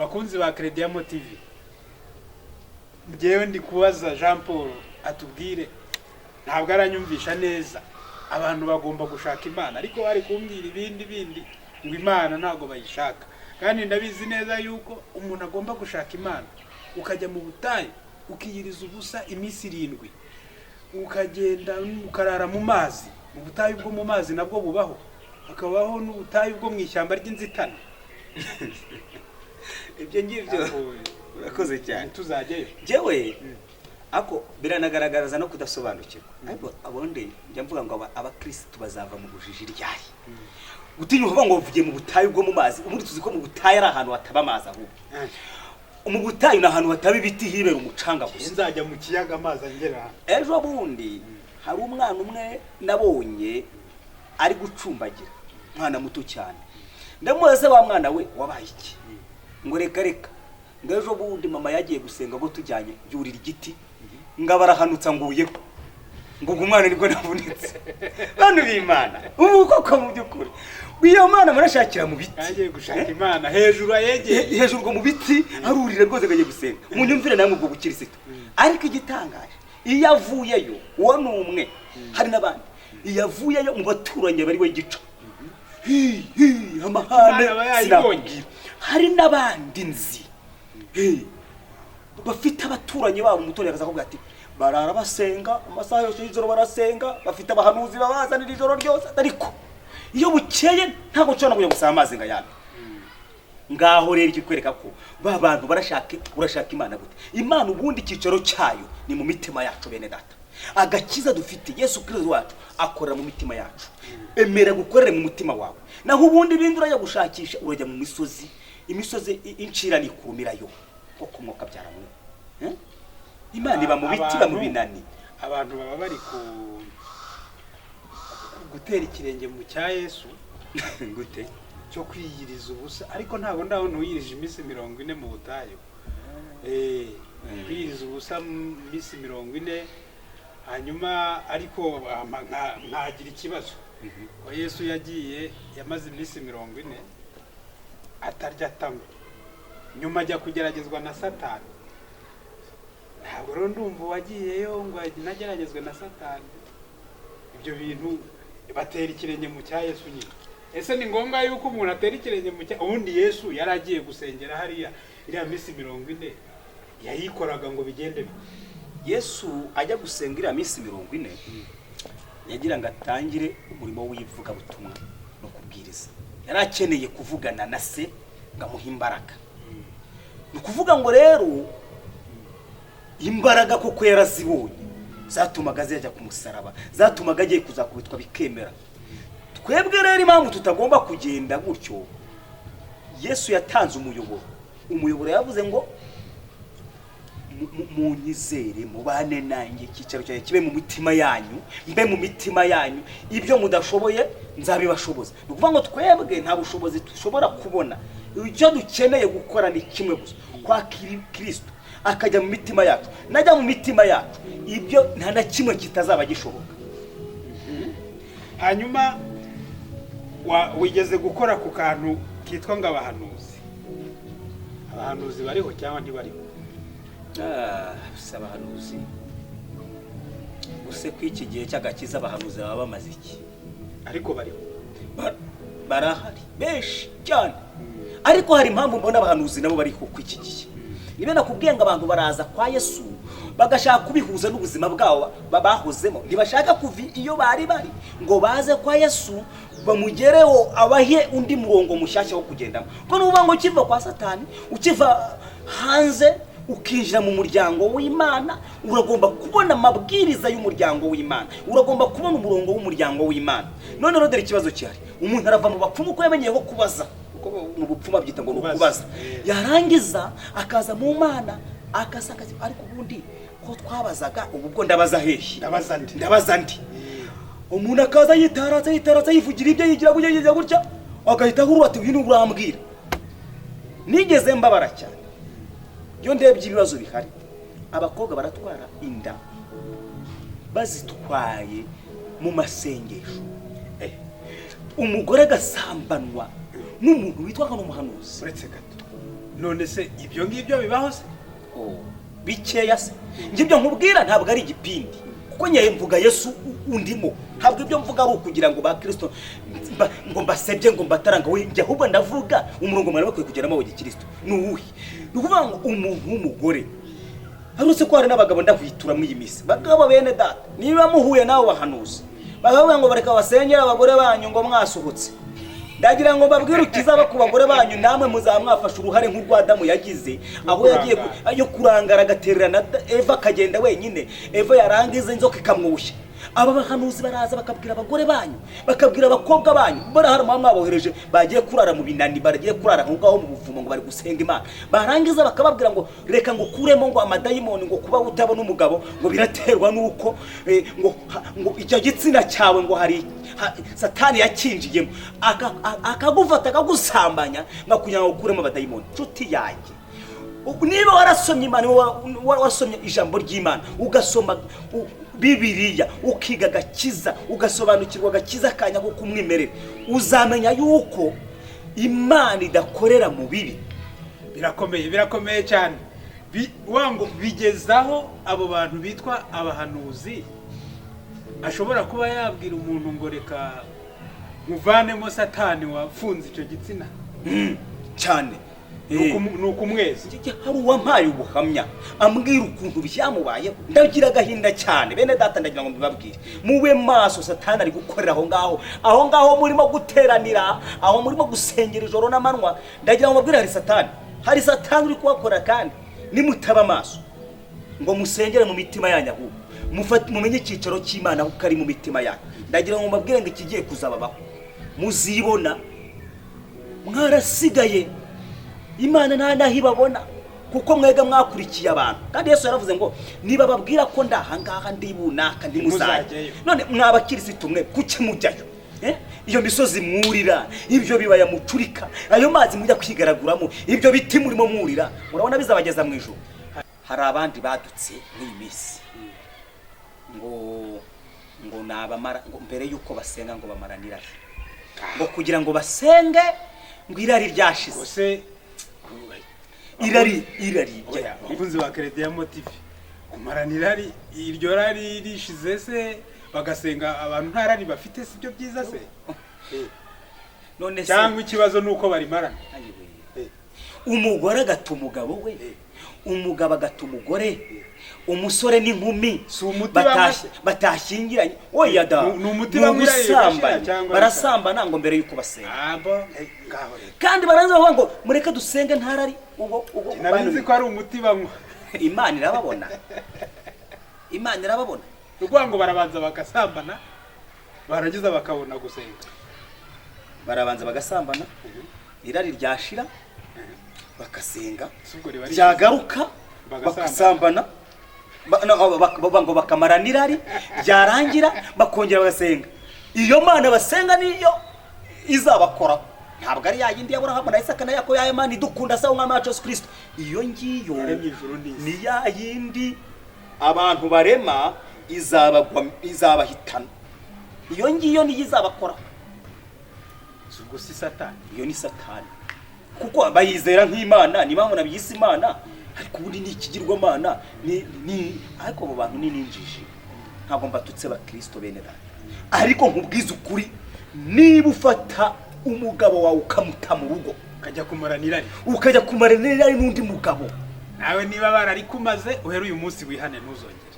Bakunzi ba Crediamo TV, njyewe ndi kubaza Jean Paul atubwire, ntabwo aranyumvisha neza. Abantu bagomba gushaka Imana, ariko bari kumbwira ibindi bindi ngo Imana ntabwo bayishaka, kandi ndabizi neza yuko umuntu agomba gushaka Imana, ukajya mu butayu ukiyiriza ubusa iminsi 7, ukagenda ukarara mu mazi. Mu butayu bwo mu mazi nabwo bubaho, hakabaho n'ubutayu bwo mu ishyamba ry'inzitane. Ibyo ngibyo, urakoze cyane. Tuzajyayo. Njyewe ako biranagaragaza no kudasobanukirwa, ariko abundi njya mvuga ngo abakirisitu bazava mu bujiji ryari? Gutinya kuvuga ngo bavugiye mu butayu bwo mu mazi. Ubundi tuzi ko mu butayu ari ahantu hataba amazi, ahubwo mu butayu ni ahantu hataba ibiti, hibera umucanga gusa. Nzajya mu kiyaga amazi angera hano. Ejo bundi hari umwana umwe nabonye ari gucumbagira, umwana muto cyane. Ndamubaza: "Wa mwana we, wabaye iki?" Ngo: "Reka reka," ngo ejo bundi mama yagiye gusenga ngo tujyanye, yurira igiti, ngo abarahanutsa, nguyeho, ngo ubwo umwana nibwo navunitse. Bantu b'Imana, ubu koko mu by'ukuri iyo mana murashakira mu biti? Yagiye gushaka Imana hejuru ayegeye. Hejuru ngo mu biti arurira rwose, akagiye gusenga. Munyumvire namwe ubwo bukirisitu. Ariko igitangaje, iyo avuyeyo, uwo ni umwe, hari n'abandi, iyo avuyeyo mu baturanyi bari we gica hi hi amahane. Imana aba yayibonye. Sinakubwira, hari n'abandi nzi. Hey, bafite abaturanyi babo, umuturanyi akaza akubwira ati: "Barara basenga amasaha yose y'ijoro, barasenga, bafite abahanuzi babazanira ijoro ryose, ariko iyo bukeye ntabwo nshobora kujya gusaba amazi ngo ayampe." Ngaho rero ikikwereka ko ba bantu barashaka. Urashaka Imana gute? Imana ubundi icyicaro cyayo ni mu mitima yacu, bene data. Agakiza dufite, Yesu Kirisito wacu akorera mu mitima yacu. Emera gukorere mu mutima wawe, naho ubundi ibindi urajya gushakisha, urajya mu misozi, imisozi incira nikumirayo kuko umwuka byaramwe. Eh? Imana iba mu biti, iba mu binani. Abantu baba bari ku gutera ikirenge mu cya Yesu. Gute? Cyo kwiyiriza ubusa, ariko ntabwo ndabona uwiyirije iminsi 40 mu butayu. Kwiyiriza ubusa mu minsi 40. Hanyuma ariko nkagira ikibazo ko Yesu yagiye, yamaze iminsi 40 atarya, atanywa, nyuma ajya kugeragezwa na Satani. Ntabwo rero ndumva uwagiyeyo ngo nageragezwe na Satani. Ibyo bintu batera ikirenge mu cya Yesu nyine, ese ni ngombwa yuko umuntu atera ikirenge mu cya? Ubundi Yesu yari agiye gusengera hariya, iriya minsi 40 yayikoraga ngo bigende bite? Yesu ajya gusenga iriya minsi 40, yagira ngo atangire umurimo w'ivugabutumwa no kubwiriza. Yari akeneye kuvugana na se ngo amuhe imbaraga. Ni ukuvuga ngo rero imbaraga koko yarazibonye, zatumaga zijya ku musaraba, zatumaga agiye kuzakubitwa bikemera. Twebwe rero impamvu tutagomba kugenda gutyo, Yesu yatanze umuyoboro. Umuyoboro yavuze ngo: "Munyizere, mubane nanjye, icyicaro cyanjye kibe mu mitima yanyu, mbe mu mitima yanyu, ibyo mudashoboye nzabibashoboza." Ni ukuvuga ngo twebwe nta bushobozi dushobora kubona. Icyo dukeneye gukora ni kimwe gusa: kwakira Kirisito akajya mu mitima yacu. Najya mu mitima yacu, ibyo nta na kimwe kitazaba gishoboka. Hanyuma wigeze gukora ku kantu kitwa ngo abahanuzi. Abahanuzi bariho cyangwa ntibariho? Ah, si abahanuzi gusa. Ko iki gihe cy'agakiza abahanuzi baba bamaze iki? Ariko bariho. Barahari benshi cyane, ariko hari impamvu mbona abahanuzi nabo bari ku iki gihe. Niba nakubwiye ngo abantu baraza kwa Yesu bagashaka kubihuza n'ubuzima bwabo bahozemo, ntibashaka kuva iyo bari bari ngo baze kwa Yesu bamugereho, abahe undi murongo mushyashya wo kugendamo. Kuko nuvuga ngo ukiva kwa Satani, ukiva hanze ukinjira mu muryango w'Imana, uragomba kubona amabwiriza y'umuryango w'Imana, uragomba kubona umurongo w'umuryango w'Imana. None rero dore ikibazo gihari: umuntu arava mu bapfumu uko yamenyeye ko kubaza, kuko mu bupfumu babyita ngo ni Kubaza. ukubaza, yarangiza akaza mu Mana akasanga ariko ubundi ko twabazaga, ubu bwo ndabaza hehe? Ndabaza ndi? Ndabaza ndi? Umuntu akaza yitaratsa, yitaratsa, yivugira ibyo yigira gutya, yigira gutya, agahita ahurura ati: "Uyu ni urambwira." Nigeze mbabara cyane iyo ndebye ibibazo bihari. Abakobwa baratwara inda bazitwaye mu masengesho. Umugore agasambanwa n'umuntu witwa ngo ni umuhanuzi. Uretse gato. None se ibyo ngibyo bibaho se? Bikeya se. Ngibyo nkubwira ntabwo ari igipindi, kuko nyaye mvuga Yesu undimo. Ntabwo ibyo mvuga ari ukugira ngo ba Kristo ngo mbasebye ngo mbataranga, we njye ahubwo ndavuga umurongo mwari bakwiye kugeramo wa gikristo ni uwuhe? Ni ukuvuga ngo umuntu w'umugore, harutse ko hari n'abagabo ndahwitura muri iyi minsi, bagabo bene data, niba muhuye nawe bahanuzi bakavuga ngo bareka basenyera abagore banyu ngo mwasohotse, ndagira ngo mbabwire ukizaba ku bagore banyu, namwe muzamwafasha uruhare nk'urwa Adamu yagize, aho yagiye yo kurangara agatererana Eva akagenda wenyine, Eva yarangiza inzoka ikamwushya. Aba bahanuzi baraza bakabwira abagore banyu, bakabwira abakobwa banyu, barahari mwabohereje bagiye kurara mu binani, baragiye kurara aho ngaho mu buvumo ngo bari gusenga Imana, barangiza bakababwira ngo reka ngo kuremo ngo amadayimoni, ngo kuba utabona umugabo ngo biraterwa nuko ngo icyo gitsina cyawe ngo hari Satani yakinjiyemo, akagufata akagusambanya ngo kugira ngo ukuremo abadayimoni. Nshuti yanjye, niba warasomye Imana, warasomye ijambo ry'Imana, ugasoma Bibiliya, ukiga agakiza, ugasobanukirwa agakiza kanya ko kumwimerera, uzamenya yuko Imana idakorera mu bibi. Birakomeye, birakomeye cyane. Wango bigezaho abo bantu bitwa abahanuzi ashobora kuba yabwira umuntu ngo reka muvanemo Satani wafunze icyo gitsina cyane. Nukumwezi hari uwampaye ubuhamya ambwira ukuntu byamubayeho, ndagira agahinda cyane. Bene data, ndagira ngo mbibabwire, mube maso, Satani ari gukorera aho ngaho, aho ngaho murimo guteranira, aho murimo gusengera ijoro n'amanywa. Ndagira ngo mbabwire, hari Satani, hari Satani uri kuhakora, kandi nimutaba amaso ngo musengere mu mitima yanyu, ahubwo mumenye icyicaro cy'Imana kuko ari mu mitima yanyu. Ndagira ngo mbabwire ngo ikigiye kuzababaho muzibona mwarasigaye, Imana nta naho ibabona, kuko mwega mwakurikiye abantu. Kandi Yesu yaravuze ngo niba babwira ko ndahangaha ndi bunaka ntimuzajye. None mwabakirisitu mwe kuki mujyayo? Iyo misozi mwurira, ibyo bibaya mucurika, ayo mazi mujya kwigaraguramo, ibyo biti murimo mwurira, murabona bizabageza mu ijuru. Hari abandi badutse muri minsi ngo nabamara ngo mbere yuko basenga ngo bamaranira, ngo kugira ngo basenge ngo irari ryashize. Irari oya, abakunzi ba Crediyamo TV, kumarana irari, iryo rari rishize se bagasenga abantu nta rari bafite, si byo byiza se? None se cyangwa ikibazo nuko barimarana? Umugore agata umugabo we, umugabo agata umugore, umusore n'inkumi batashyingiranye. Oya da, ni umuti bamwirari, barasambana ngo mbere yuko basenga. Kandi barangiza bavuga ngo mureke dusenge ntarari. Ubwo narinzi ko ari umuti banywa. Imana irababona, Imana irababona. Ukuvuga ngo barabanza bagasambana, barangiza bakabona gusenga. Barabanza bagasambana, irari ryashira bakasenga, byagaruka bakasambana, ngo bakamarana irari, byarangira bakongera bagasenga. Iyo Mana basenga niyo izabakora, ntabwo ari yayindi ya Aburahamu na Isaka na Yakobo, ya Imana idukunda se umwami wacu Yesu Kristo. Iyo ngiyo ni yayindi abantu barema, izabagwa, izabahitana. Iyo ngiyo niyo izabakora. Ubwo si Satani, iyo ni Satani, kuko bayizera nk'Imana, ni mpamvu nabiyise Imana, ariko ubundi ni ikigirwamana, ni ariko abo bantu ni ninjiji. Ntabwo mbatutse bakristo bene data, ariko nkubwiza ukuri, niba ufata umugabo wawe ukamuta mu rugo ukajya kumarana irari, ukajya kumarana irari n'undi mugabo, nawe niba bararikumaze uhere uyu munsi wihane ntuzongere.